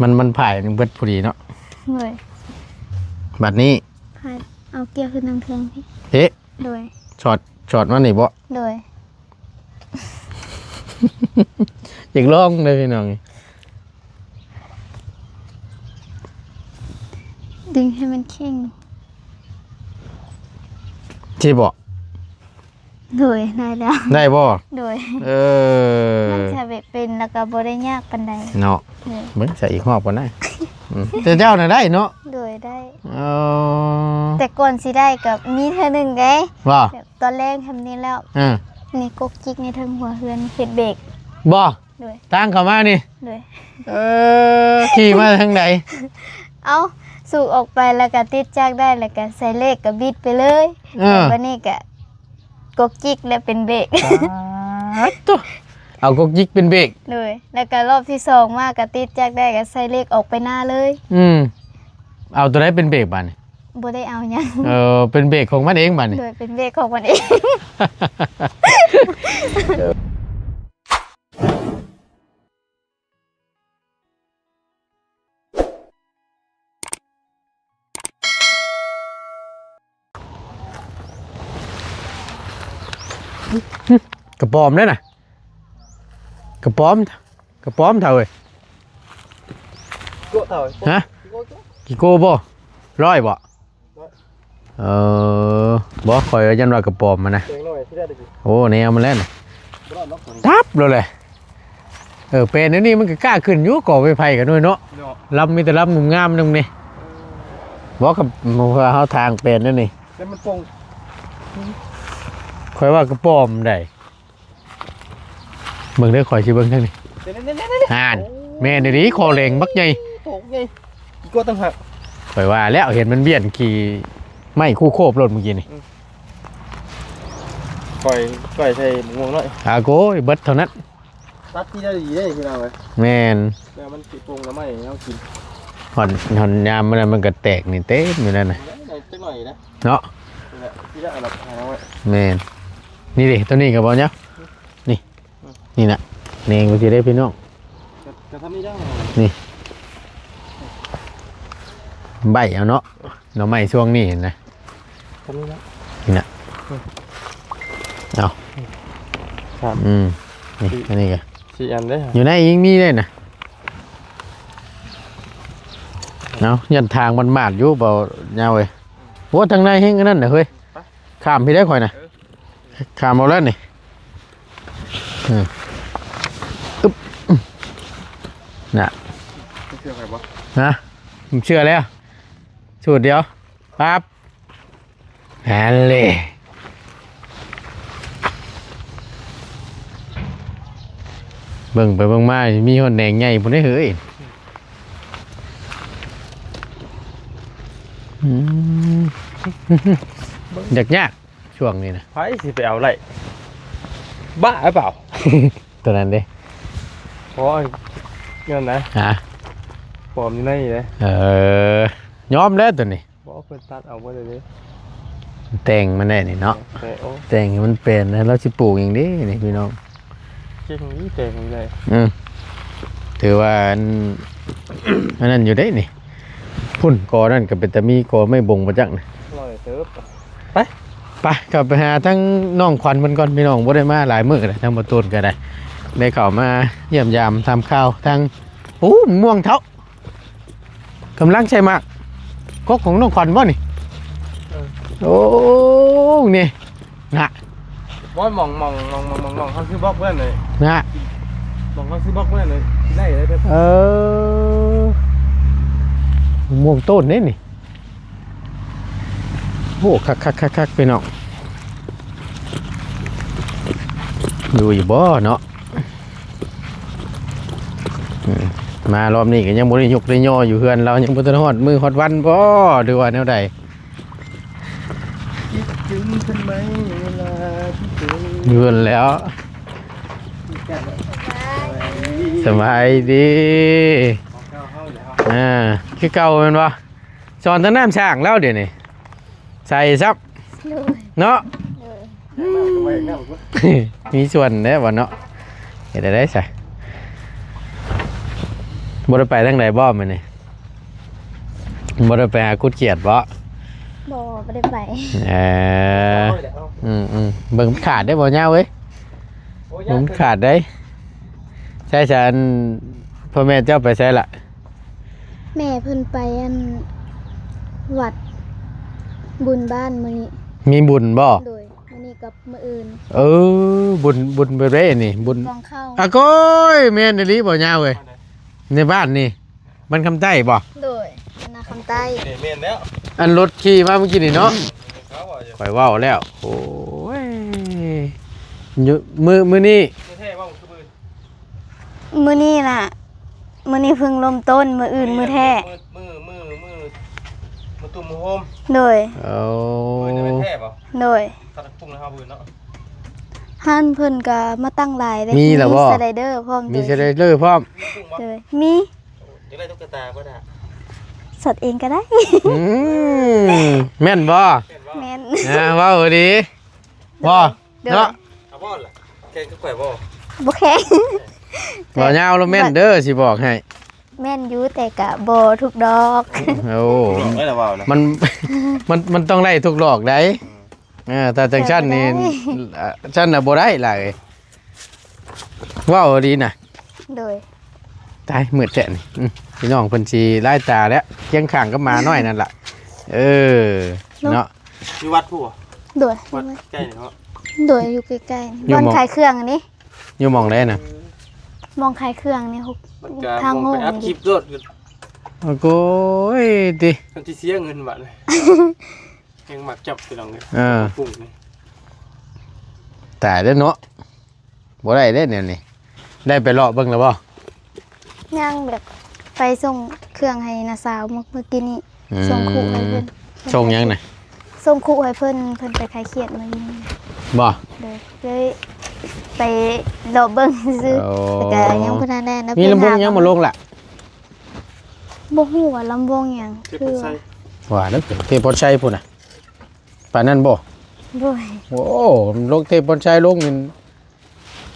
ມັນ ມັນພາຍເບິດພໍດີເນາະ. ໂດຍ. ບັດນີ້ພາຍ ເອົາກ່ຽວຂຶ້ນທາງເທິງພີ້. ເອະ ໂດຍ. ສອດ ສອດມານີ້ບໍ? ໂດຍ. ຢາກລອງເດີພີ່ນ້ອງ ດຶງໃຫ້ມັນເຄັ່ງ ຊິບໍ? ໂດຍ ໄດ້ແລ້ວ. ໄດ້ບໍ່? ໂດຍ. ເອີ ມັນຈະແບບເປັນ ແລ້ວກໍບໍ່ໄດ້ຍາກປານໃດເນາະ. ໂດຍ. ເບິ່ງໃສ່ອີກຮອບກ່ອນນະ. ອືມ ແຕ່ເຈົ້ານະໄດ້ເນາະ? ໂດຍ ໄດ້. ອໍ ແຕ່ກ່ອນຊິໄດ້ກໍມີເທື່ອໜຶ່ງເດ້. ວ່າ ແບບຕອນແລງທຳນີ້ແລ້ວ ເອີ ນີ້ກົກຈິກໃນເທິງຫົວເຮືອນເຮັດເບກ. ບໍ່? ໂດຍ. ທາງເຂົ້າມານີ້? ໂດຍ. ເອີ ຂີ່ມາທາງໃດ? ເອົ້າ ສູບອອກໄປ ແລ້ວກໍຕິດຈັກໄດ້ ແລ້ວກໍໃສ່ເລກກໍບິດໄປເລີຍ. ເອີ ແລ້ວບັດນີ້ກໍ ກົກຈິກ ແລະ ເປັນເບກ. ປາດໂທ້ ເອົາກົກຈິກເປັນເບກ. ໂດຍ. ແລ້ວກໍລອບທີສອງມາກໍຕິດຈັກໄດ້ ກໍໃສ່ເລກອອກໄປໜ້າເລີຍ. ອືມ ເອົາຕົວໃດເປັນເບກບາດນີ້? ບໍ່ໄດ້ເອົາຫຍັງ. ເອີ ເປັນເບກຂອງມັນເອງບາດນີ້. ໂດຍ ເປັນເບກຂອງມັນເອງ. ກະປອມເດ້ນະ ກະປອມ ກະປອມເຖົ້າເອີຍ. ໂກະເຖົ້າ ຮະ? ໂກະ ໂກະ ກິໂກບໍ່? ຮ້ອຍບໍ່? ເອີ ບໍ່ ຂ້ອຍວ່າຢ້ານວ່າກະປອມຫັ້ນນະ. ໂອ້ ແນວມັນແລ້ວນະ ຕັບໂລດແຫຼະ. ເອີ ແປນແນວນີ້ມັນກໍກ້າຂຶ້ນຢູ່ ກໍໄມ້ໄຜ່ກັນດ້ວຍເນາະ. ລຳມີແຕ່ລຳງາມໆນຳນີ້. ບໍ່ ກໍເຮົາທາງແປນແນວນີ້ ແຕ່ມັນປົ່ງ ຂ້ອຍວ່າກະປອມໃດ. ເບິ່ງເດີ ຂ້ອຍຊິເບິ່ງທາງນີ້. ຫັ້ນ ແມ່ນອີ່ຫຼີ ຄໍແຫຼງບັກໃຫຍ່ ໂຕໃຫຍ່ ອີກວ່າຕ່າງຫາກ. ຂ້ອຍວ່າແລ້ວ ເຫັນມັນບ້ຽນຂີ້ໄມ້ຄູ່ໂຄບໂລດມື້ກີ້ນີ້. ອືມ ກ້ອຍ ກ້ອຍໃສ່ໝາກມ່ວງນ້ອຍ. ອາໂກຍ ເບິດເທົ່ານັ້ນ. ຕັດທີ່ໄດ້ດີເດ້ພີ່ນ້ອງເອີຍ. ແມ່ນ ແຕ່ມັນຊິປົງໜໍ່ໄມ້ໃຫ້ເຮົາກິນ. ຮອດ ຮອດຍາມມັນ ມັນກໍແຕກນີ້ເຕັມຢູ່ນັ້ນນະ ໄດ້ຈັກໜ້ອຍນະ ເນາະ. ນີ້ແຫຼະ ທີ່ໄດ້ເອົາລະຫາໜໍ່ໄມ້. ແມ່ນ ນີ້ເດ້ ຕົວນີ້ກໍບໍ່ເນາະ. ນີ້ ນີ້ນະ ແນງໄປຊິເດ້ພີ່ນ້ອງ. ກະ ກະທຳນີ້ໄດ້ ນີ້ ໃບເອົາເນາະ ໜໍ່ໄມ້ຊ່ວງນີ້ນະ. ທຳນີ້ນະ ນີ້ນະ ເອົາ ສາມ ອືມ ນີ້ ສີ່ ອັນນີ້ກະ ສີ່ອັນເດ້ ຢູ່ໃນອີກມີເດ້ນະ. ເອົາ ຢ້ານທາງມັນມາດຢູ່ ເບົາຍາວເອີຍ. ໂອ້ ທາງໃນແຮ່ງອັນນັ້ນນະເຮີ້ຍ. ໄປ ຂ້າມພີ້ໄດ້ຂ້ອຍນະ. ເອີ ຂ້າມເອົາແລ້ວນີ້. ອືມ ອຶບ ນະ ເຊື່ອໃຜບໍ່? ຮະ? ເຊື່ອແລ້ວ ສູດດຽວ ປັບ ຫັ້ນແຫຼະ. ເບິ່ງໄປເບິ່ງມາ ມີຮອດແໜງໃຫຍ່ພຸ້ນເດ້ເຮີ້ຍ. ອືມ ຢາກຍາກ ຊ່ວງນີ້ນະ ໃຜຊິໄປເອົາໄດ້ ບ້າຫຼືເປົ່າ? ຕົວນັ້ນເດ້ ໂອ້ຍ ນັ້ນນະ ຮະ ປອມຢູ່ໃນນີ້ເດ້. ເອີ ຍອມແລ້ວຕົວນີ້ ບໍ່ ເພິ່ນຕັດເອົາເບິດເລີຍເດ້ ແຕ່ງມັນແດ່ນີ້ເນາະ. ແຕ່ງ ໂອ້ ແຕ່ງໃຫ້ມັນແປນ ແລ້ວລາວຊິປູກຫຍັງເດ້ນີ້ພີ່ນ້ອງ. ເກັ່ງນີ້ແຕ່ງນີ້ໄດ້ ອືມ ຖືວ່າອັນ ອັນນັ້ນຢູ່ເດ້ນີ້. ພຸ້ນ ກໍນັ້ນກໍເປັນຕາມີກໍໄມ້ບົງບໍ່ຈັກນະ. ອະລ່ອຍເຕີບ. ໄປ ໄປ ເຂົ້າໄປຫາທາງນ້ອງຂວັນເພິ່ນກ່ອນພີ່ນ້ອງ. ບໍ່ໄດ້ມາຫຼາຍມື້ແລ້ວ ທາງບໍ່ຕູນກໍໄດ້ ໄດ້ເຂົ້າມາຢ້ຽມຢາມຖາມຂ່າວທາງ ໂອ້ ມ່ວງເຖົ້າ ກຳລັງໃສ່ໝາກ ກົກຂອງນ້ອງຂວັນບໍ່ນີ້? ເອີ ໂອ້ ນີ້ນະ ບໍ່ ໝ່ອງ ໝ່ອງ ໝ່ອງ ໝ່ອງ ໝ່ອງ ໝ່ອງເຮົາຊື້ບລັອກເພິ່ນເລີຍນະ ໝ່ອງເຮົາຊື້ບລັອກເພິ່ນເລີຍ ໄດ້ເລີຍ. ເອີ ມ່ວງຕົ້ນເດ້ນີ້. ໂອ້ ຄັກໆໆໆ ພີ່ນ້ອງ ຢູ່ຢູ່ບໍ່ເນາະ? ອືມ ມາລອບນີ້ກໍຍັງບໍ່ໄດ້ຍົກໄດ້ຍໍຢູ່ເຮືອນລາວ ຍັງບໍ່ທັນຮອດມື້ຮອດວັນບໍ່ ຫຼືວ່າແນວໃດ? ຄິດເຖິງເພິ່ນໄໝເວລາທີ່ເຈີ ຢູ່ເຮືອນແລ້ວ. ສະບາຍດີ ຂອງເກົ່າເຮົາແລ້ວ ອ່າ ຄືເກົ່າແມ່ນບໍ່? ສອນແຕ່ນ້ຳສ້າງແລ້ວດຽວນີ້ ໃສ່ຊ້ຳ ໂດຍ ເນາະ ໂດຍ ມີສ່ວນແດ່ບໍ່ເນາະ ເຮັດໄດ້ໃສ. ບໍ່ໄດ້ໄປທາງໃດບໍ່ມື້ນີ້? ບໍ່ໄດ້ໄປຫາຂຸດຂຽດບໍ່? ບໍ່ ບໍ່ໄດ້ໄປ. ເອີ ອືມໆ ເບິ່ງມັນຂາດເດ້ບໍ່ຍາວເອີຍ. ໂອ້ຍ ເບິ່ງມັນຂາດເດ້. ໃສຊັ້ນ ພໍ່ແມ່ເຈົ້າໄປໃສລະ? ແມ່ເພິ່ນໄປອັນ ວັດບຸນບ້ານມື້ນີ້. ມີບຸນບໍ່? ໂດຍ ມື້ນີ້ກັບມື້ອື່ນ. ເອີ ບຸນ ບຸນແບບໃດອັນນີ້? ບຸນກອງເຂົ້າ. ອາໂກຍ ແມ່ນອີ່ຫຼີບໍ່ຍາວເອີຍ? ໃນບ້ານນີ້ ບ້ານຄຳໃຕ້ບໍ່? ໂດຍ ບ້ານນາຄຳໃຕ້. ນີ້ແມ່ນແລ້ວ ອັນລົດຂີ່ມາເມື່ອກີ້ນີ້ເນາະ. ຂ້ອຍເວົ້າແລ້ວ ໂອ້ຍ ມື້ ມື້ນີ້ ມື້ແທ້ບໍ່? ມື້ນີ້ລະ ມື້ນີ້ເພິ່ງເລີ່ມຕົ້ນ ມື້ອື່ນມື້ແທ້. ມື້ ມື້ ມື້ ມື້ ມື້ຕຸ້ມມື້ໂຮມ. ໂດຍ ໂອ້ ມື້ນີ້ແມ່ນແທ້ບໍ່? ໂດຍ ຕັດປຸງໃຫ້ເຮົາມື້ເນາະ. ຮ້ານເພິ່ນກະມາຕັ້ງຫຼາຍເດ້. ມີລະບໍ່? ມີສະໄລເດີພ້ອມ. ມີສະໄລເດີພ້ອມ. ໂດຍ ມີ. ຢາກໄດ້ຕຸກກະຕາບໍ່ດາ? ສັດເອງກະໄດ້. ອືມ ແມ່ນບໍ່? ແມ່ນ ອ່າ ເວົ້າດີບໍ່? ໂດຍ ເນາະ ເອົາບໍ່ລະ? ແຂ່ງກັບຂ້ອຍບໍ່? ບໍ່ແຂ່ງ. ບໍ່ຍາວລະແມ່ນເດີ ຊິບອກໃຫ້. ແມ່ນຢູ່ ແຕ່ກະບໍ່ທຸກດອກ. ໂອ້ ມັນ ມັນ ມັນຕ້ອງໄດ້ທຸກດອກໃດ໋. ອືມ ເອີ ຖ້າຈັ່ງຊັ້ນນີ້ ຊັ້ນນະບໍ່ໄດ້ຫຼາຍ ເວົ້າດີນະ. ໂດຍ ຕາຍ ມືດແທ້ນີ້. ອືມ ພີ່ນ້ອງເພິ່ນຊິລາຍຕາແລ້ວ ຄຽງຂ້າງກັບໝານ້ອຍນັ້ນລະ. ເອີ ເນາະ ເນາະ ຢູ່ວັດພຸ້ນບໍ່? ໂດຍ ວັດໃກ້ນີ້ເນາະ. ໂດຍ ຢູ່ໃກ້ໆ ບ່ອນຂາຍເຄື່ອງນີ້. ຢູ່ໝ່ອງໃດນະ? ໝ່ອງຂາຍເຄື່ອງນີ້ ທາງໂຮງນີ້. ໂອ້ຍ ຕິ ມັນຊິເສຍເງິນບາດນີ້ ຍັງມັກຈັບ ພີ່ນ້ອງເອີຍ. ເອີ ປຸງນີ້ ຕາຍແລ້ວເນາະ. ບໍ່ໄດ້ເດ້ແນວນີ້. ໄດ້ໄປເລາະເບິ່ງແລ້ວບໍ່? ຍັງ ແບບໄປສົ່ງເຄື່ອງໃຫ້ນ້າສາວມື້ ມື້ກີ້ນີ້. ອືມ ສົ່ງຄຸໃຫ້ເພິ່ນ. ສົ່ງຫຍັງນະ? ສົ່ງຄຸໃຫ້ເພິ່ນ ເພິ່ນໄປຄາຍຄຽດມື້ນີ້. ບໍ່? ໂດຍ ເລີຍໄປເລາະເບິ່ງຊື່ໆ. ໂອ້ ແຕ່ກະຍັງບໍ່ທັນໄດ້ນະ. ມີລຳວົງຫຍັງມາລົງລະ? ບໍ່ຮູ້ວ່າລຳວົງຫຍັງ. ຄືວ່າ ວ່າແລ້ວ ເທພອນໄຊພຸ້ນນະ. ປານນັ້ນບໍ່? ໂດຍ ໂອ້ ລົງເທພອນໄຊລົງນີ້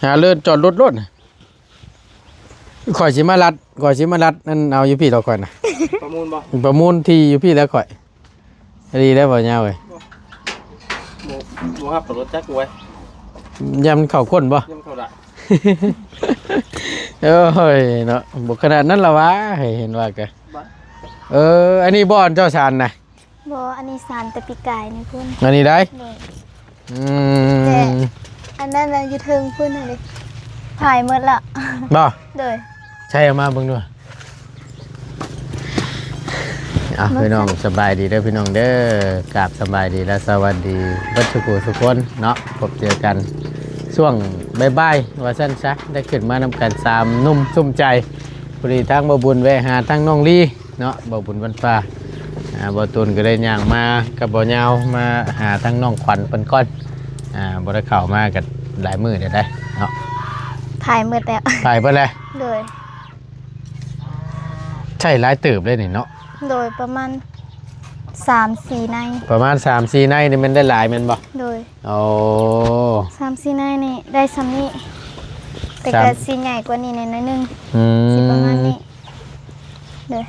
ຫາເລີນຈອດລົດໂລດ. ຂ້ອຍຊິມາລັດ ຂ້ອຍຊິມາລັດ ອັນ ເອົາຢູ່ພີ້ດອກຂ້ອຍນະ. ປະມູນບໍ່? ປະມູນທີ່ຢູ່ພີ້ແລ້ວຂ້ອຍ. ດີແລ້ວບໍ່ຍາວເອີຍ. ບໍ່ ບໍ່ຮັບເອົາລົດຈັກໄວ້ ຢ້ານມັນເຂົ້າກົ້ນບໍ່? ຢ້ານມັນເຂົ້າດາກ. ໂອ້ຍເນາະ ບໍ່ຂະໜາດນັ້ນລະຫວາ. ເຫັນວ່າກະ ເອີ ອັນນີ້ບໍ່ ອັນເຈົ້າສານນະ? ບໍ່ ອັນນີ້ສານແຕ່ປີກາຍນີ້ພຸ້ນ. ອັນນີ້ໄດ໋? ໂດຍ. ອືມ ແຕ່ອັນນັ້ນນະຢູ່ເທິງພຸ້ນຫັ້ນເດ ພາຍໝົດລະ. ບໍ່? ໂດຍ. ໃຊ້ເອົາມາເບິ່ງດູ. ເອົາ ພີ່ນ້ອງ ສະບາຍດີເດີພີ່ນ້ອງເດີ ກາບສະບາຍດີ ແລະ ສະຫວັດດີເບິດສູ່ຜູ້ສູ່ຄົນເນາະ. ພົບເຈີກັນຊ່ວງບ່າຍໆ ວ່າຊັ້ນຊະ ໄດ້ຂຶ້ນມານຳກັນສາມໜຸ່ມສຸມໃຈ. ພໍດີທາງບ່າວບຸນແວະຫາທາງນ້ອງລີ ເນາະ ບ່າວບຸນວັນຟ້າ. ອ່າ ບ່າວຕູນກໍໄດ້ຍ່າງມາກັບບ່າວຍາວ ມາຫາທາງນ້ອງຂວັນເພິ່ນກ່ອນ. ອ່າ ບໍ່ໄດ້ເຂົ້າມາກັນຫຼາຍມື້ແລ້ວເດ້ເນາະ. ພາຍໝົດແລ້ວ. ພາຍເບິດແລ້ວ? ໂດຍ. ໃຊ້ຫຼາຍເຕີບເດ້ນີ້ເນາະ. ໂດຍ ປະມານສາມສີ່ໃນ. ປະມານສາມສີ່ໃນນີ້ແມ່ນໄດ້ຫຼາຍແມ່ນບໍ່? ໂດຍ. ໂອ້ ສາມສີ່ໃນນີ້ໄດ້ສ່ຳນີ້ ແຕ່ກໍຊິໃຫຍ່ກວ່ານີ້ແດ່ໜ້ອຍໜຶ່ງ. ອືມ ຊິປະມານນີ້. ໂດຍ.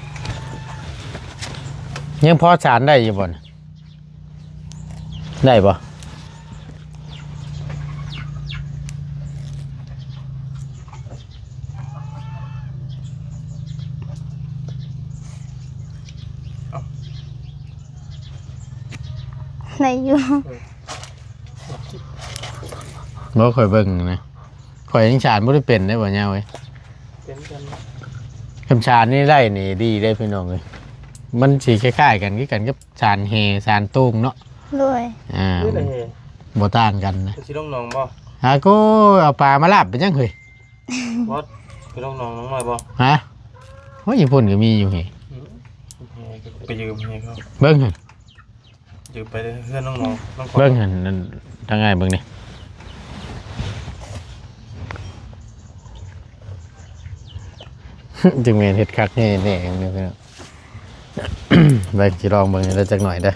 ຍັງພໍສານໄດ້ຢູ່ບໍ່? ໄດ້ບໍ່? ໄດ້ຢູ່. ບໍ່ ຂ້ອຍເບິ່ງນະ ຂ້ອຍຍັງສານບໍ່ໄດ້ເປັນເດ້ ບໍ່ຍາວເອີຍ. ເປັນກັນ ຄັນສານນີ້ໄດ້ນີ້ດີເດ້ພີ່ນ້ອງເອີຍ. ມັນຊິຄ້າຍໆກັນຄືກັນກັບສານແຮ່ ສານໂຕ່ງເນາະ. ໂດຍ. ອ່າ ບໍ່ຕ່າງກັນນະ. ຊິລົງໜອງບໍ່? ຫາໂກ ເອົາປາມາລາບເປັນຫຍັງເຮີ້ຍ? ບໍ່ ຊິລົງໜອງນ້ອຍບໍ່? ຫາ ໂອ້ຍ ຢູ່ພຸ້ນກໍມີຢູ່ເຮີ້ຍ. ອືມ ໄປຢືມໃຫ້ເຂົາ ເບິ່ງຫັ້ນ. ຢູ່ໄປເຮືອນນ້ອງໆ ນ້ອງຂວັນ ເບິ່ງຫັ້ນ ທາງອ້າຍເບິ່ງນີ້ ຈຶ່ງແມ່ນເຮັດຄັກແນ່ໆ ເບິ່ງຊິລອງເບິ່ງໄດ້ຈັກໜ້ອຍເດີ້.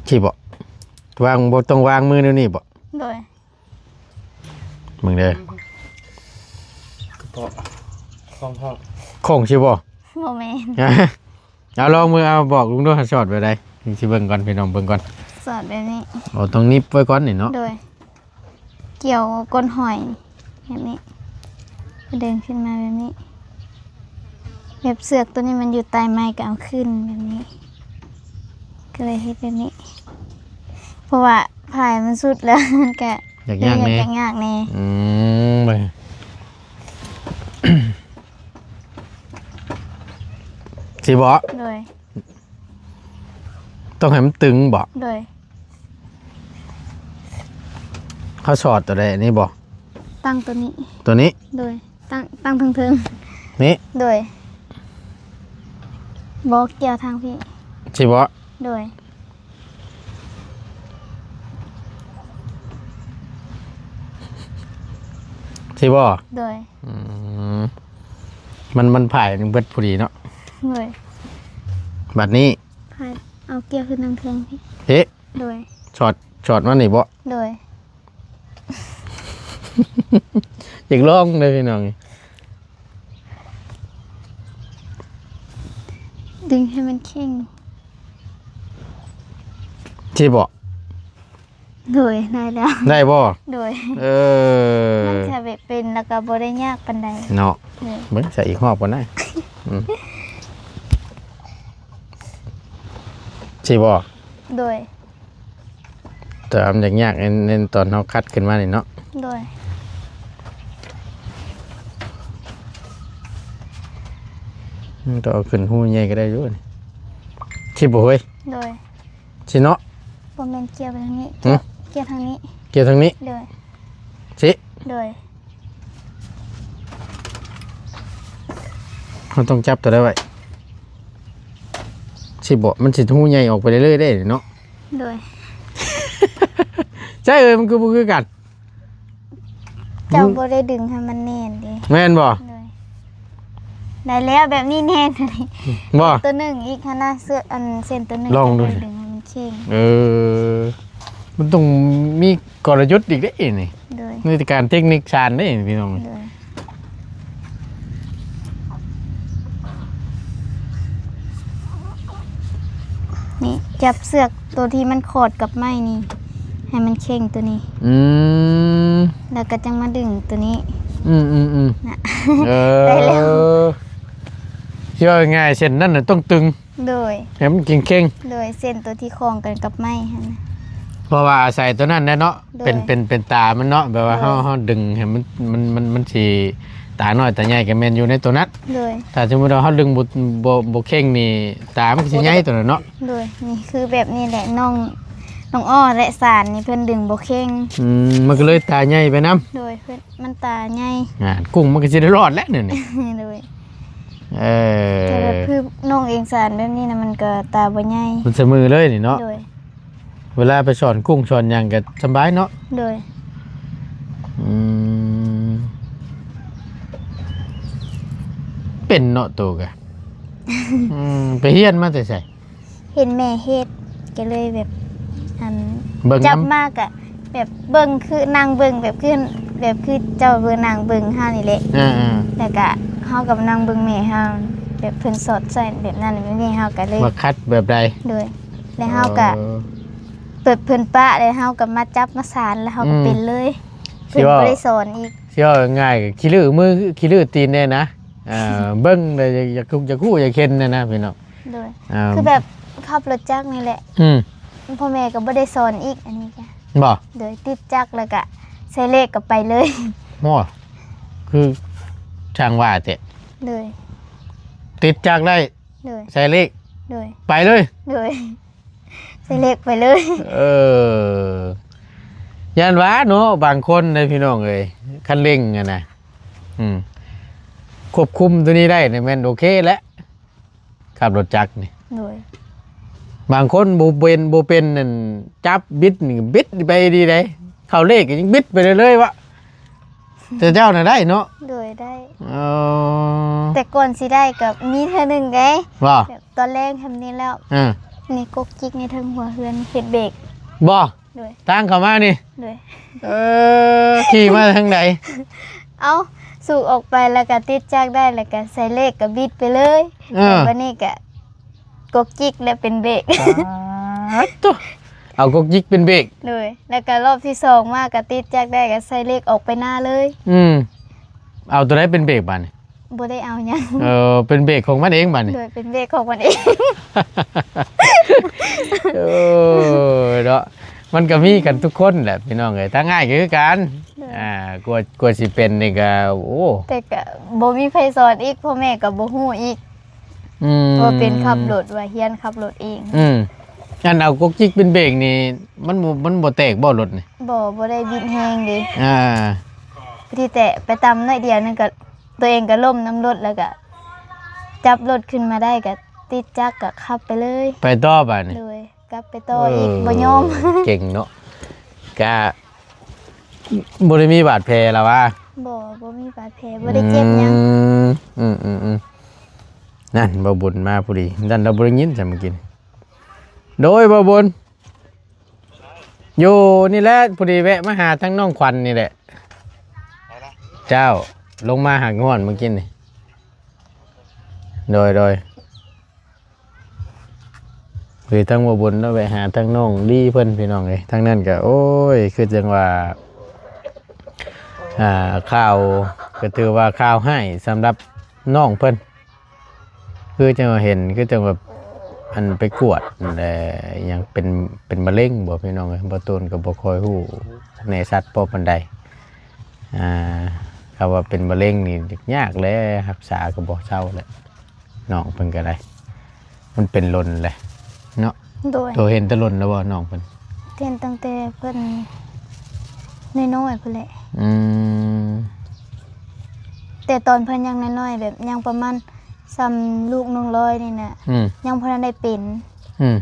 ຊິບໍ່ ວາງ ບໍ່ຕ້ອງວາງມືແນວນີ້ບໍ່? ໂດຍ. ເບິ່ງເດີ ກະເພາະຂອງເຮົາ ໂຄ້ງຊິບໍ່? ບໍ່ແມ່ນ. ເອົາລອງເບິ່ງ ເອົາບອກລຸງດູ ສອດແບບໃດ? ຊິເບິ່ງກ່ອນ ພີ່ນ້ອງເບິ່ງກ່ອນ. ສອດແບບນີ້. ໂອ້ ຕ້ອງໜິບໄວ້ກ່ອນນີ້ເນາະ. ໂດຍ. ກ່ຽວກົ້ນຫອຍແບບນີ້ ກະດຶງຂຶ້ນມາແບບນີ້ ແບບເຊືອກໂຕນີ້ມັນຢູ່ໃຕ້ໄມ້ ກະເອົາຂຶ້ນແບບນີ້ ກະເລີຍເຮັດແບບນີ້ ເພາະວ່າຜາຍມັນສຸດແລ້ວ ມັນກະຍາກຍາກແດ່ ຍາກຍາກແດ່ ອືມ ຊິບໍ່? ໂດຍ. ຕ້ອງໃຫ້ມັນຕຶງບໍ່? ໂດຍ. ເຮົາສອດໂຕໃດ ອັນນີ້ບໍ່? ຕັ້ງໂຕນີ້ ໂຕນີ້? ໂດຍ. ຕັ້ງ ຕັ້ງເທິງໆ ນີ້? ໂດຍ. ບໍ່ ກ່ຽວທາງພີ້ ຊິບໍ່? ໂດຍ. ຊິບໍ່? ໂດຍ. ອືມ ມັນ ມັນຜາຍເບິດພໍດີເນາະ. ໂດຍ. ບາດນີ້ ຜາຍ ເອົາກ່ຽວຂຶ້ນທາງເທິງພີ້ ເພະ. ໂດຍ. ສອດ ສອດມານີ້ບໍ່? ໂດຍ. ຢາກລອງເດີພີ່ນ້ອງ ດຶງໃຫ້ມັນເຄັ່ງ ຊິບໍ່? ໂດຍ ໄດ້ແລ້ວ ໄດ້ບໍ່? ໂດຍ. ເອີ ມັນຈະແບບເປັນ ແລ້ວກະບໍ່ໄດ້ຍາກປານໃດເນາະ. ໂດຍ. ເບິ່ງໃສ່ອີກຮອບກ່ອນນະ ອືມ ຊິບໍ່? ໂດຍ. ແຕ່ວ່າມັນຍາກໆ ໃນ ໃນຕອນເຮົາຄັດຂຶ້ນມານີ້ເນາະ. ໂດຍ. ມັນຕ້ອງເອົາຂຶ້ນຮູໃຫຍ່ກະໄດ້ຢູ່ນີ້ ຊິບໍ່ເຮີ້ຍ? ໂດຍ. ຊິເນາະ? ບໍ່ແມ່ນ ກ່ຽວໄປທາງນີ້ ຫຶ? ກ່ຽວ ກ່ຽວທາງນີ້ ກ່ຽວທາງນີ້? ໂດຍ. ຊິ? ໂດຍ. ເຮົາຕ້ອງຈັບໂຕໃດໄວ້? ຊິບໍ່? ມັນຊິຮູໃຫຍ່ອອກໄປເລື້ອຍໆ ເດ້ເນາະ. ໂດຍ. ໃຊ່ເອີຍ ມັນຄືບໍ່ຄືກັນ? ເຈົ້າບໍ່ໄດ້ດຶງໃຫ້ມັນແໜ້ນເດ້. ແມ່ນບໍ່? ໂດຍ. ໄດ້ແລ້ວ ແບບນີ້ແໜ້ນ ບໍ່? ໂຕໜຶ່ງອີກຫັ້ນນະ ເຊືອກ ອັນ ເສັ້ນໂຕໜຶ່ງ ລອງດູ ຈະໄດ້ດຶງໃຫ້ມັນເຄັ່ງ. ເອີ ມັນຕ້ອງມີ ກະລະຍຸດອີກເດ້ນີ້. ໂດຍ. ນີ້ການເຕັກນິກຊານເດ້ພີ່ນ້ອງ. ໂດຍ. ນີ້ ຈັບເຊືອກໂຕທີ່ມັນຂອດກັບໄມ້ນີ້ ໃຫ້ມັນເຄັ່ງໂຕນີ້. ອືມ. ແລ້ວກະຈັ່ງມາດຶງໂຕນີ້. ອືມໆໆ. ນະ ເອີ ໄດ້ແລ້ວ. ຊິເວົ້າງ່າຍໆ ເສັ້ນນັ້ນນະຕ້ອງຕຶງ. ໂດຍ. ໃຫ້ມັນເຄັ່ງໆ. ໂດຍ. ເສັ້ນໂຕທີ່ຂ້ອງກັນກັບໄມ້ຫັ້ນນະ ເພາະວ່າອາໄສໂຕນັ້ນແຫຼະເນາະ. ໂດຍ. ເປັນ ເປັນ ເປັນຕາມັນເນາະ ແບບວ່າເຮົາ ໂດຍ ເຮົາດຶງໃຫ້ມັນ ມັນ ມັນ ມັນຊິ ຕານ້ອຍຕາໃຫຍ່ກະແມ່ນຢູ່ໃນໂຕນັ້ນ. ໂດຍ. ຖ້າສົມມຸດວ່າເຮົາດຶງບໍ່ ບໍ່ ບໍ່ເຄັ່ງນີ້ ຕາມັນກະຊິໃຫຍ່ໂຕນັ້ນເນາະ. ໂດຍ. ນີ້ຄືແບບນີ້ແຫຼະ ນ້ອງ ນ້ອງອໍ້ ແລະ ສານນີ້ເພິ່ນດຶງບໍ່ເຄັ່ງ. ອືມ ມັນກະເລີຍຕາໃຫຍ່ໄປນຳ. ໂດຍ. ເພິ່ນ ມັນຕາໃຫຍ່ ອ່າ ກຸ້ງມັນກະຊິໄດ້ລອດແຫຼະແນວນີ້. ໂດຍ. ເອີ ແຕ່ແບບຄືນ້ອງເອງສານແບບນີ້ນະ ມັນກະຕາບໍ່ໃຫຍ່ ມັນສະເໝີເລີຍນີ້ເນາະ. ໂດຍ. ເວລາໄປສອນກຸ້ງສອນຫຍັງກະສະບາຍເນາະ. ໂດຍ. ອືມ ເປັນເນາະໂຕກະ ອືມ ໄປຮຽນມາແຕ່ໃສ? ເຫັນແມ່ເຮັດ ກະເລີຍແບບ ອັນ ເບິ່ງນຳ ຈັບມາກະແບບເບິ່ງ ຄືນັ່ງເບິ່ງແບບຄື ແບບຄືເຈົ້າເບິ່ງນັ່ງເບິ່ງເຮົານີ້ແຫຼະ. ເອີໆ ແລ້ວກະເຮົາກະມານັ່ງເບິ່ງແມ່ເຮົາ ແບບເພິ່ນສອດໃສ່ແບບນັ້ນ ແມ່ເຮົາກະເລີຍ ວ່າຄັດແບບໃດ. ໂດຍ. ແລ້ວເຮົາກະ ເອີ ແບບເພິ່ນປະ ແລ້ວເຮົາກະມາຈັບມາສານ ແລ້ວເຮົາກະ ອືມ ເປັນເລີຍ. ເພິ່ນບໍ່ໄດ້ສອນອີກ. ຊິເວົ້າງ່າຍໆ ຂີ້ລືມືຂີ້ລືຕີນແດ່ນະ. ເອີ ເບິ່ງແລ້ວຢາກ ຢາກ ຢາກຮູ້ຢາກເຫັນແດ່ນະພີ່ນ້ອງ. ໂດຍ. ອ່າ ຄືແບບຂັບລົດຈັກນີ້ແຫຼະ. ອືມ. ພໍ່ແມ່ກະບໍ່ໄດ້ສອນອີກ ອັນນີ້ກະ ບໍ່? ໂດຍ. ຕິດຈັກແລ້ວກະໃສ່ເລກກະໄປເລີຍ. ໂອ້ ຄືຊ່າງວ່າແທ້. ໂດຍ. ຕິດຈັກໄດ້. ໂດຍ. ໃສ່ເລກ. ໂດຍ. ໄປເລີຍ. ໂດຍ. ໃສ່ເລກໄປເລີຍ. ເອີ ຢ້ານວ່າເນາະ ບາງຄົນເດ້ພີ່ນ້ອງເອີຍ ຄັນເລັ່ງຫັ້ນນະ ອືມ ຄວບຄຸມໂຕນີ້ໄດ້ນີ້ແມ່ນໂອເຄແຫຼະ ຂັບລົດຈັກນີ້. ໂດຍ. ບາງຄົນບໍ່ເປັນ ບໍ່ເປັນນັ້ນ ຈັບບິດນີ້ບິດໄປດີໃດ ເຂົ້າເລກກະຍັງບິດໄປເລື້ອຍໆ ວະ. ແຕ່ເຈົ້ານະໄດ້ເນາະ? ໂດຍ ໄດ້. ອໍ ແຕ່ກ່ອນຊິໄດ້ກະມີເທື່ອໜຶ່ງເດ້. ວ່າ ແບບຕອນແລງທຳນີ້ແລ້ວ ເອີ ນີ້ກົກຈິກໃນເທິງຫົວເຮືອນເຮັດເບກ. ບໍ່? ໂດຍ ທາງເຂົ້າມານີ້ ໂດຍ ເອີ ຂີ່ມາທາງໃດ? ເອົ້າ ສູບອອກໄປແລ້ວກໍຕິດຈັກໄດ້ ແລ້ວກໍໃສ່ເລກກໍບິດໄປເລີຍ ເອີ ແລ້ວບັດນີ້ກໍກົກຈິກ ແລ້ວເປັນເບຣກ ປາດໂທ້ ເອົາກົກຈິກເປັນເບຣກ ໂດຍ ແລ້ວກໍຮອບທີສອງມາກໍຕິດຈັກໄດ້ ກໍໃສ່ເລກອອກໄປໜ້າເລີຍ ອືມ ເອົາໂຕໃດເປັນເບຣກບາດນີ້? ບໍ່ໄດ້ເອົາຫຍັງ ເອີ ເປັນເບຣກຂອງມັນເອງບາດນີ້ ໂດຍ ເປັນເບຣກຂອງມັນເອງ ເອີ ເນາະ ມັນກໍມີກັນທຸກຄົນແຫຼະພີ່ນ້ອງເອີຍ ທາງອ້າຍກໍຄືກັນ ໂດຍ ອ່າ ກວ່າ ກວ່າຊິເປັນນີ້ກໍ ໂອ້ ແຕ່ກໍບໍ່ມີໃຜສອນອີກ ພໍ່ແມ່ກໍບໍ່ຮູ້ອີກ ອືມ ວ່າເປັນຂັບລົດ ວ່າຮຽນຂັບລົດເອງ ອືມ ອັນເອົາກົກຈິກເປັນເບຣກນີ້ ມັນບໍ່ ມັນບໍ່ແຕກບໍ່ລົດນີ້? ບໍ່ ບໍ່ໄດ້ບິດແຮງເດ້ ອ່າ ພໍດີແຕະໄປຕ່ຳໜ້ອຍດຽວໜຶ່ງກໍ ຕົວເອງກໍລົ້ມນຳລົດ ແລ້ວກໍຈັບລົດຂຶ້ນມາໄດ້ ກໍຕິດຈັກກໍຂັບໄປເລີຍ ໄປຕໍ່ບາດນີ້ ໂດຍ ກັບໄປຕໍ່ອີກ ເອີ ບໍ່ຍອມ ເກັ່ງເນາະ ກະບໍ່ໄດ້ມີບາດແຜລະຫວາ? ບໍ່ ບໍ່ມີບາດແຜ ບໍ່ໄດ້ເຈັບຫຍັງ ອືມ ອືມໆໆ ນັ້ນ ບ່າວບຸນມາພໍດີ ນັ້ນລາວບໍ່ໄດ້ຍິນຊ້ຳມື້ກີ້ນີ້ ໂດຍ ບ່າວບຸນ ຢູ່ນີ້ແຫຼະ ພໍດີແວະມາຫາທາງນ້ອງຂວັນນີ້ແຫຼະ ເຈົ້າ ລົງມາຫາງ່ອນມື້ກີ້ນີ້ ໂດຍ ໂດຍ ຄືທາງບ່າວບຸນເນາະ ແວະຫາທາງນ້ອງລີເພິ່ນ ພີ່ນ້ອງເອີຍ ທາງນັ້ນກໍ ໂອ້ຍ ຄືຈັ່ງວ່າ ອ່າ ຂ່າວ ກໍຖືວ່າຂ່າວຮ້າຍສຳລັບນ້ອງເພິ່ນ ຄືຈັ່ງວ່າເຫັນ ຄືຈັ່ງແບບ ອັນໄປກວດ ແລ້ວຫຍັງເປັນ ເປັນມະເຮັງບໍ່ ພີ່ນ້ອງເອີຍ ບ່າວຕູນກໍບໍ່ຄ່ອຍຮູ້ແນ່ຊັດພໍປານໃດ ອ່າ ຄຳວ່າເປັນມະເຮັງນີ້ຍາກແຫຼະ ຮັກສາກໍບໍ່ເຊົາແຫຼະ ນ້ອງເພິ່ນກໍໄດ້ ມັນເປັນດົນແຫຼະເນາະ ໂດຍ ໂຕເຫັນແຕ່ດົນແລ້ວບໍ່ນ້ອງເພິ່ນ? ເຫັນຕັ້ງແຕ່ເພິ່ນນ້ອຍໆ ພຸ້ນແຫຼະ ອືມ ແຕ່ຕອນເພິ່ນຍັງນ້ອຍໆ ແບບຍັງປະມານສ່ຳລູກນ້ອງລອຍນີ້ນະ ອືມ ຍັງບໍ່ທັນໄດ້ເປັນ ອືມ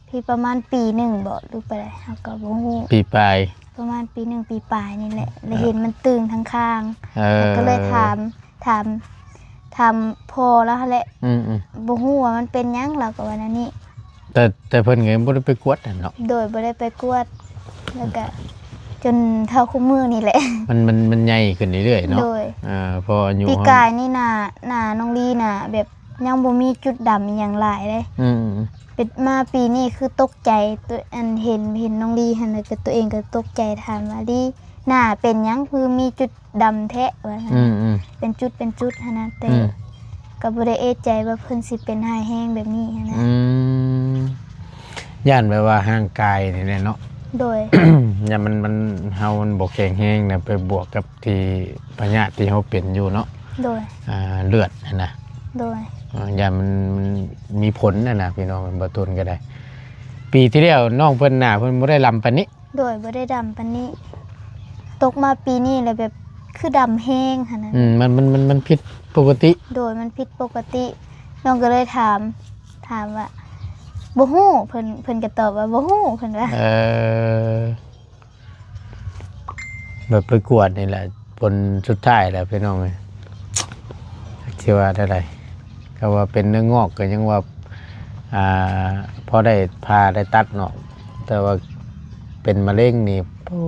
ທີ່ປະມານປີໜຶ່ງບໍ ຫຼືປານໃດ ເຮົາກໍບໍ່ຮູ້ ປີປາຍ ປະມານປີໜຶ່ງປີປາຍນີ້ແຫຼະ ແລ້ວເຫັນມັນຕຶງທາງຂ້າງ ເອີ ເຮົາກໍເລີຍຖາມ ຖາມ ຖາມພໍ່ລາວຫັ້ນແຫຼະ ອືມໆ ບໍ່ຮູ້ວ່າມັນເປັນຫຍັງ ລາວກໍວ່າແນວນີ້ ແຕ່ ແຕ່ເພິ່ນກໍຍັງບໍ່ໄດ້ໄປກວດຫັ້ນເນາະ ໂດຍ ບໍ່ໄດ້ໄປກວດ ແລ້ວກໍຈົນເທົ່າຄຸມື້ນີ້ແຫຼະ ມັນ ມັນ ມັນໃຫຍ່ຂຶ້ນເລື້ອຍໆເນາະ ໂດຍ ເອີ ເພາະອາຍຸ ປີກາຍນີ້ໜ້າ ໜ້ານ້ອງລີນະ ແບບຍັງບໍ່ມີຈຸດດຳອີ່ຫຍັງຫຼາຍເດ້ ອືມ ເປັນມາປີນີ້ຄືຕົກໃຈ ຕົວ ອັນເຫັນ ເຫັນນ້ອງລີຫັ້ນ ແລ້ວກໍຕົວເອງກໍຕົກໃຈ ຖາມວ່າ ລີ ໜ້າເປັນຫຍັງຄືມີຈຸດດຳແທ້ ວ່າຊັ້ນ ອືມໆ ເປັນຈຸດເປັນຈຸດຫັ້ນນະ ແຕ່ ອືມ ກໍບໍ່ໄດ້ເອະໃຈວ່າເພິ່ນຊິເປັນຮ້າຍແຮງແບບນີ້ຫັ້ນນະ ອືມ ຢ້ານແບບວ່າຮ່າງກາຍນີ້ແຫຼະເນາະ ໂດຍ ຢ້ານມັນ ມັນ ເຮົາມັນບໍ່ແຂງແຮງນະ ໄປບວກກັບທີ່ພະຍາດທີ່ເຮົາເປັນຢູ່ເນາະ ໂດຍ ອ່າ ເລືອດຫັ້ນນະ ໂດຍ ອ່າ ຢ້ານມັນ ມັນມີຜົນຫັ້ນນະ ພີ່ນ້ອງ ບ່າວຕູນກໍໄດ້ ປີທີ່ແລ້ວນ້ອງເພິ່ນໜ້າເພິ່ນບໍ່ໄດ້ດຳປານນີ້ ໂດຍ ບໍ່ໄດ້ດຳປານນີ້ ຕົກມາປີນີ້ແລ້ວແບບຄືດຳແຮງຫັ້ນນະ ອືມ ມັນ ມັນ ມັນ ມັນຜິດປົກກະຕິ ໂດຍ ມັນຜິດປົກກະຕິ ນ້ອງກໍເລີຍຖາມ ຖາມວ່າ ບໍ່ຮູ້ ເພິ່ນ ເພິ່ນກໍຕອບວ່າ ບໍ່ຮູ້ ເພິ່ນວ່າ ເອີ ແບບໄປກວດນີ້ແຫຼະ ຜົນສຸດທ້າຍແລ້ວ ພີ່ນ້ອງເອີຍ ຈັກຊິວ່າແນວໃດ ກໍວ່າເປັນເນື້ອງອກ ກໍຍັງວ່າ ອ່າ ພໍໄດ້ຜ່າໄດ້ຕັດເນາະ ແຕ່ວ່າເປັນມະເຮັງນີ້ ໂອ້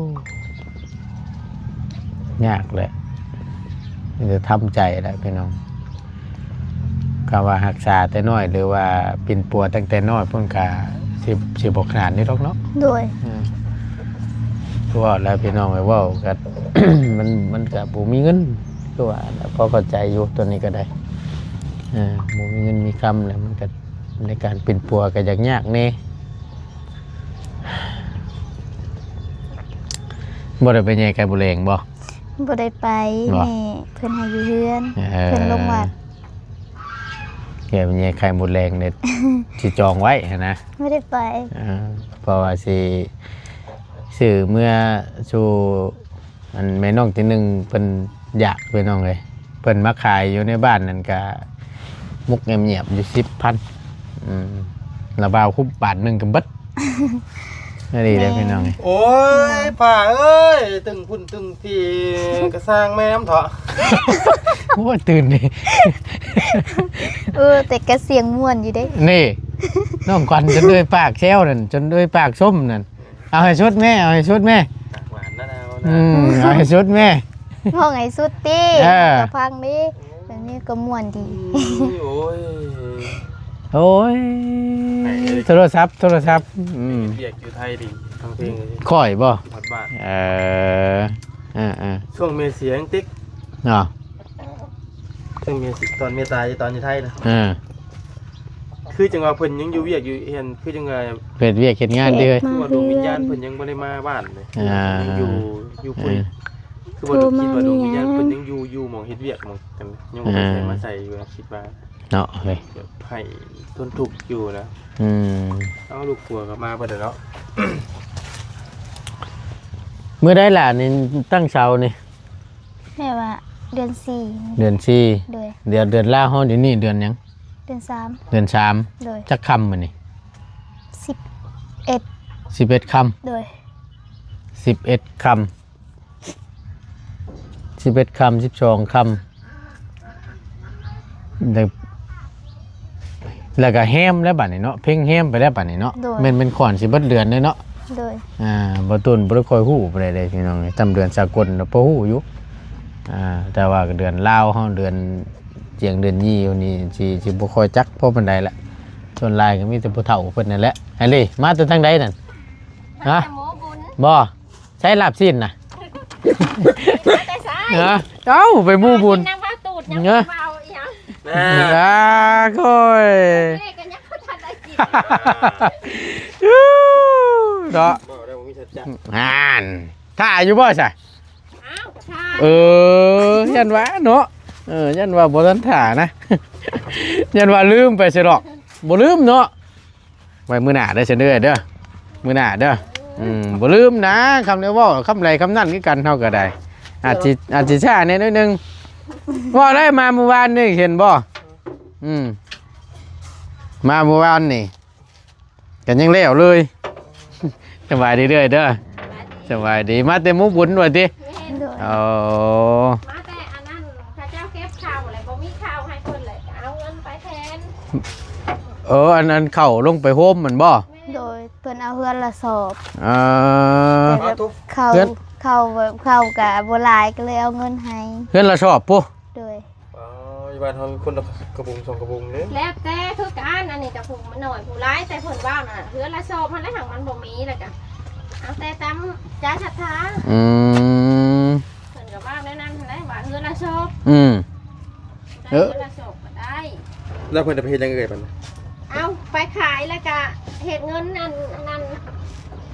ຍາກແຫຼະ ມີແຕ່ທຳໃຈແຫຼະພີ່ນ້ອງ ຄຳວ່າຮັກສາແຕ່ນ້ອຍ ຫຼືວ່າປິ່ນປົວຕັ້ງແຕ່ນ້ອຍພຸ້ນ ກະຊິ ຊິບໍ່ຂະໜາດນີ້ດອກເນາະ ໂດຍ ອືມ ຄືວ່າແຫຼະພີ່ນ້ອງເອີຍ ເວົ້າກະ ມັນ ມັນກະບໍ່ມີເງິນ ຄືວ່າແຫຼະ ພໍເຂົ້າໃຈຢູ່ໂຕນີ້ກໍໄດ້ ເອີ ບໍ່ມີເງິນມີຄຳແຫຼະ ມັນກະ ໃນການປິ່ນປົວກໍຍາກຍາກແດ່ ບໍ່ໄດ້ໄປແຍ່ໄຂ່ມົດແດງບໍ່? ບໍ່ໄດ້ໄປ ບໍ່ ແມ່ເພິ່ນໃຫ້ຢູ່ເຮືອນ ເອີ ເພິ່ນລົງວັດ ແຍ່ໄຂ່ມົດແດງນີ້ ຊິຈອງໄວ້ຫັ້ນນະ ບໍ່ໄດ້ໄປ ເອີ ເພາະວ່າຊິຊື້ເມືອສູ່ ອັນແມ່ນ້ອງທີໜຶ່ງເພິ່ນຢາກ ພີ່ນ້ອງເອີຍ ເພິ່ນມາຂາຍຢູ່ໃນບ້ານນັ້ນກະມຸກແງບໆຢູ່ສິບພັນ ອືມ ລະບ່າວຄຸບບາດໜຶ່ງກະເບິດ ອັນນີ້ແຫຼະ ແມ່ນ ພີ່ນ້ອງເອີຍ ໂອ້ຍ ປ້າເອີຍ ຕຶງພຸ້ນຕຶງພີກະຊ່າງແມ່ມເຖາະ ໂອ້ຍ ຕື່ນນີ້ ເອີ ແຕ່ກະສຽງມ່ວນຢູ່ເດ້ ນີ້ ນ້ອງຂວັນຈົນເອີ່ຍປາກແຊວນັ້ນ ຈົນເອີ່ຍປາກຊົມນັ້ນ ເອົາໃຫ້ສຸດແມ່ ເອົາໃຫ້ສຸດແມ່ ປາກຫວານນະນາວນະ ອືມ ເອົາໃຫ້ສຸດແມ່ ຮ້ອງໃຫ້ສຸດຕິ ເອີ ກະຟັງເດ້ ແບບນີ້ກໍມ່ວນດີ ໂອ້ຍ ໂອ້ຍ ໂທລະສັບ ໂທລະສັບ ອືມ ເຮັດວຽກຢູ່ໄທດີ ຟັງເພງ ຂ້ອຍບໍ່ ຮອດບ້ານ ເອີ ເອີໆ ຊ່ວງແມ່ເສຍຍັງຕິກ ເນາະ ເຊິ່ງແມ່ຊິ ຕອນແມ່ຕາຍ ຕອນຢູ່ໄທນະ ເອີ ຄືຈັ່ງວ່າເພິ່ນຍັງຢູ່ວຽກຢູ່ເຮືອນ ຄືຈັ່ງວ່າເຮັດວຽກເຮັດງານເດີ ຄືວ່າດວງວິນຍານເພິ່ນຍັງບໍ່ໄດ້ມາບ້ານເລີຍ ອ່າ ຍັງຢູ່ ຢູ່ພຸ້ນ ເອີ ຄືວ່າດວງ ຄິດວ່າດວງວິນຍານເພິ່ນຍັງຢູ່ ຢູ່ໝ່ອງເຮັດວຽກໝ່ອງກັນ ຍັງບໍ່ໄປໃສມາໃສຢູ່ ຄິດວ່າເນາະ ເອີຍ ແບບໃຫ້ທົນທຸກຢູ່ນະ ອືມ ເອົາ ລູກຜົວກໍມາເບິດແລ້ວເນາະ ມື້ໃດຫຼານນີ້ຕັ້ງເສົານີ້? ແມ່ວ່າເດືອນສີ່ ເດືອນສີ່ ໂດຍ ດຽວເດືອນລາວເຮົາດຽວນີ້ເດືອນຫຍັງ? ເດືອນສາມ ເດືອນສາມ ໂດຍ ຈັກຄ່ຳມື້ນີ້? ສິບເອັດ ສິບເອັດຄ່ຳ ໂດຍ ສິບເອັດຄ່ຳ ສິບເອັດຄ່ຳ ສິບສອງຄ່ຳ ແລ້ວ ແລ້ວກໍແຮມແລ້ວບາດນີ້ເນາະ ເພັງແຮມໄປແລ້ວບາດນີ້ເນາະ ໂດຍ ແມ່ນ ແມ່ນຂອນຊິເບິດເດືອນເດ້ເນາະ ໂດຍ ອ່າ ບໍ່ຕຸນບໍ່ໄດ້ຄ່ອຍຮູ້ປານໃດເດ້ພີ່ນ້ອງ ຕາມເດືອນສາກົນນະພໍຮູ້ຢູ່ ອ່າ ແຕ່ວ່າເດືອນລາວເຮົາ ເດືອນຈຽງເດືອນຍີ່ຢູ່ນີ້ ຊິ ຊິບໍ່ຄ່ອຍຈັກພໍປານໃດລະ ສ່ວນຫຼາຍກໍມີແຕ່ຜູ້ເຖົ້າເພິ່ນນັ້ນແຫຼະ ອັນນີ້ມາແຕ່ທາງໃດນັ້ນ? ຮະ? ມາແຕ່ໝູບຸນ ບໍ່? ໃຊ້ລາບຊີ້ນນະ ມາແຕ່ໃສ? ຮະ? ເອົ້າ ໄປໝູບຸນ ກິນນ້ຳວ່າຕູດ ຍັງ ເອີ ເວົ້າອີຫຍັງ ອ່າ ໂອ້ຍ ເລກກໍຍັງບໍ່ທັນໄດ້ກິນ ເນາະ ເວົ້າໄດ້ບໍ່ມີສັດຈະ ຫັ້ນ ຖ້າຢູ່ບໍ່ຊະ? ອ້າວ ກໍຖ້າ ເອີ ຢ້ານວ່າເນາະ ເອີ ຢ້ານວ່າບໍ່ທັນຖ້ານະ ຢ້ານວ່າລືມໄປຊະດອກ ບໍ່ລືມເນາະ ໄວ້ມື້ໜ້າເດີຊັ້ນເດີ ເດີ ມື້ໜ້າເດີ ອືມ ບໍ່ລືມນະ ຄຳໃດເວົ້າຄຳໃດຄຳນັ້ນຄືກັນ ເຮົາກໍໄດ້ ອາດຊິ ອາດຊິຊ້າແດ່ໜ້ອຍໜຶ່ງ ເວົ້າໄດ້ມາມື້ວານນີ້ ເຫັນບໍ່? ອືມ ມາມື້ວານນີ້ ກັນຍັງແລ້ວເລີຍ ສະບາຍດີເດີ້ ເດີ້ ສະບາຍດີ ສະບາຍດີ ມາແຕ່ໝູບຸນວ່າຕິ? ແມ່ນ ໂດຍ ໂອ້ ມາແຕ່ອັນນັ້ນ ເຂົາເຈົ້າເກັບເຂົ້າແລ້ວ ບໍ່ມີເຂົ້າໃຫ້ເພິ່ນເລີຍ ເອົາເງິນໄປແທນ ເອີ ອັນ ອັນເຂົ້າລົງໄປໂຮມແມ່ນບໍ່? ແມ່ນ ໂດຍ ເພິ່ນເອົາເຮືອນລະສອບ ເອີ ແຕ່ແບບເຂົ້າ ເຮືອນ ເຂົ້າແບບເຂົ້າກະບໍ່ຫຼາຍ ກໍເລີຍເອົາເງິນໃຫ້ ເຮືອນລະສອບພຸ້ນ ໂດຍ ອໍ ຢູ່ບ້ານເຮົາມີຄົນລະກະບຸງສອງກະບຸງເດ້ ແລ້ວແຕ່ຄືກັນ ອັນນີ້ກະຜູ້ມັນໜ້ອຍຜູ້ຫຼາຍ ແຕ່ເພິ່ນເວົ້ານະ ເຮືອນລະສອບຫັ້ນແຫຼະ ຫາກມັນບໍ່ມີ ແລ້ວກະເອົາແຕ່ຕາມໃຈສັດທາ ອືມ ເພິ່ນກະເວົ້າແນວນັ້ນຫັ້ນແຫຼະ ວ່າເຮືອນລະສອບ ອືມ ເອີ ເຮືອນລະສອບກະໄດ້ ແລ້ວເພິ່ນຈະໄປເຮັດຫຍັງເອີຍບັດນີ້? ເອົາໄປຂາຍ ແລ້ວກະເຮັດເງິນອັນ ອັນນັ້ນ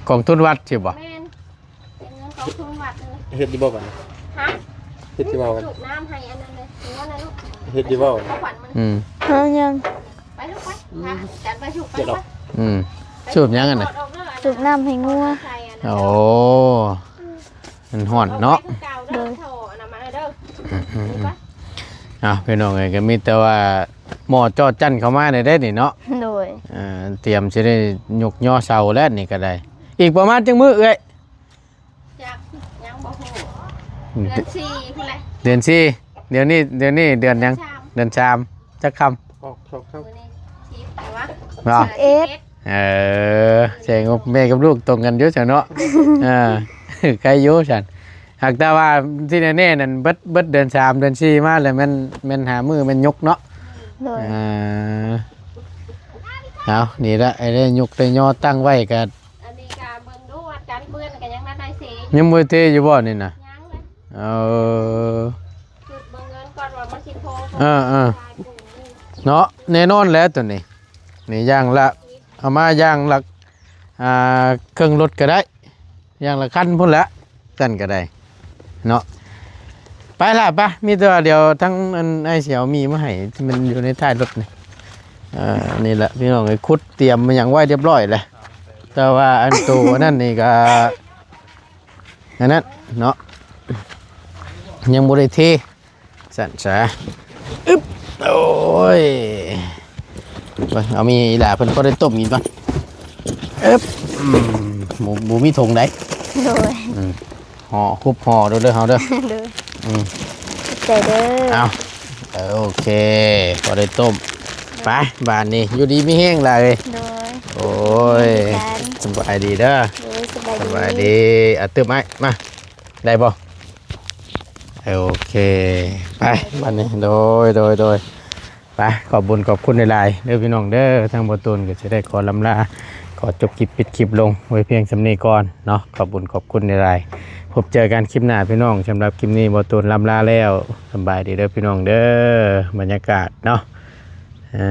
ກອງທຶນວັດຊິບໍ່? ແມ່ນ ເປັນເງິນກອງທຶນວັດເລີຍ ເຮັດຢູ່ບໍ່ບັດນີ້? ຮະ? ເຮັດຢູ່ບໍ່ບັດນີ້? ສູບນ້ຳໃຫ້ອັນນັ້ນເລີຍ ຫົວນະລູກ ເຮັດຢູ່ບໍ່? ຂອງຂວັນມັນ ອືມ ເອົາຍັງ ໄປລູກໄປ ອືມ ຫາກັນໄປສູບໄປ ອືມ ສູບຫຍັງອັນນັ້ນ? ສູບນ້ຳໃຫ້ງົວ ໃສ່ອັນນັ້ນ ໂອ້ ມັນຮ້ອນເນາະ ເອົາໄປຄືເກົ່າເດີ ໂດຍ ທໍ່ອັນນັ້ນມາເດີ ອືມ ເອົາ ພີ່ນ້ອງເອີຍ ກໍມີແຕ່ວ່າໝໍ້ຈໍ້ຈັ້ນເຂົ້າມາໄດ້ເດ້ນີ້ເນາະ ໂດຍ ເອີ ຕຽມຊິໄດ້ຍົກຍໍເສົາແລ້ວນີ້ກໍໄດ້ ອີກປະມານຈັກມື້ເອື້ອຍ? ຈັກ ຍັງບໍ່ຮູ້ ອືມ ເດືອນສີ່ພຸ້ນແຫຼະ ເດືອນສີ່ ດຽວນີ້ ດຽວນີ້ເດືອນຫຍັງ? ເດືອນສາມ ເດືອນສາມ ຈັກຄ່ຳ? ອອກສອງຄ່ຳ ມື້ນີ້ສິບແລ້ວວະ ເນາະ ສິບເອັດ ເອີ ແຊງແມ່ກັບລູກຕົງກັນຢູ່ຊັ້ນເນາະ ເອີ ໃກ້ຢູ່ຊັ້ນ ຫາກແຕ່ວ່າທີ່ແນ່ໆນັ້ນ ເບິດ ເບິດເດືອນສາມ ເດືອນສີ່ມາແລ້ວແມ່ນ ແມ່ນຫາມື້ແມ່ນຍົກເນາະ ໂດຍ ເອີ ເອົາ ນີ້ລະ ໄອ້ໄດ້ຍົກໄດ້ຍໍຕັ້ງໄວ້ກະ ອັນນີ້ກະເບິ່ງດູວ່າການເປື້ອນກະຍັງບໍ່ໄດ້ເສ ຍັງບໍ່ໄດ້ເທຢູ່ບໍ່ນີ້ນະ? ຍັງເລີຍ ເອີ ຄິດເບິ່ງເງິນກ່ອນວ່າມັນຊິພໍບໍ່ ເອີໆ ເນາະ ແນ່ນອນແຫຼະໂຕນີ້ ນີ້ຢ່າງລະ ເອົາມາຢ່າງລະ ອ່າ ເຄິ່ງລົດກະໄດ້ ຢ່າງລະຄັນພຸ້ນແຫຼະ ຊັ້ນກະໄດ້ເນາະ ໄປລະ ໄປ ມີແຕ່ວ່າດຽວທັງອັນ ອ້າຍຊິເອົາມີມາໃຫ້ ມັນຢູ່ໃນທ້າຍລົດນີ້ ເອີ ນີ້ແຫຼະພີ່ນ້ອງເອີຍ ຂຸດຕຽມຫຍັງໄວ້ຮຽບຮ້ອຍແລ້ວ ແຕ່ວ່າອັນໂຕອັນນັ້ນນີ້ກະ ອັນນັ້ນເນາະ ຍັງບໍ່ໄດ້ເທ ຊັ້ນສະ ອຶບ ໂອ້ຍ ເບິ່ງ ເອົາມີອີ່ຫຼ້າເພິ່ນພໍໄດ້ຕົ້ມອີກກ່ອນ ອຶບ ອືມ ບໍ່ ບໍ່ມີຖົງໃດ ໂດຍ ອືມ ຫໍ່ ຫຸບຫໍ່ໂດດເດີເຮົາເດີ ໂດຍ ອືມ ຂອບໃຈເດີ ເອົາ ເອີ ໂອເຄ ພໍໄດ້ຕົ້ມ ໄປ ບາດນີ້ ຢູ່ດີມີແຮງຫຼາຍ ໂດຍ ໂອ້ຍ ສະບາຍດີເດີ ໂດຍ ສະບາຍ ສະບາຍດີ ອາ ຕື່ມອ້າຍ ມາ ໄດ້ບໍ່? ໂອເຄ ໄປ ບັດນີ້ ໂດຍ ໂດຍ ໂດຍ ໄປ ຂອບບຸນຂອບຄຸນຫຼາຍໆເດີພີ່ນ້ອງເດີ. ທາງບໍ່ຕູນກໍຊິໄດ້ຂໍລຳລາ ຂໍຈົບຄລິບ ປິດຄລິບລົງໄວ້ພຽງສ່ຳນີ້ກ່ອນເນາະ. ຂອບບຸນຂອບຄຸນຫຼາຍໆ ພົບເຈີກັນຄລິບໜ້າພີ່ນ້ອງ. ສຳລັບຄລິບນີ້ບໍ່ຕູນລຳລາແລ້ວ ສະບາຍດີເດີພີ່ນ້ອງເດີ. ບັນຍາກາດເນາະ ເອີ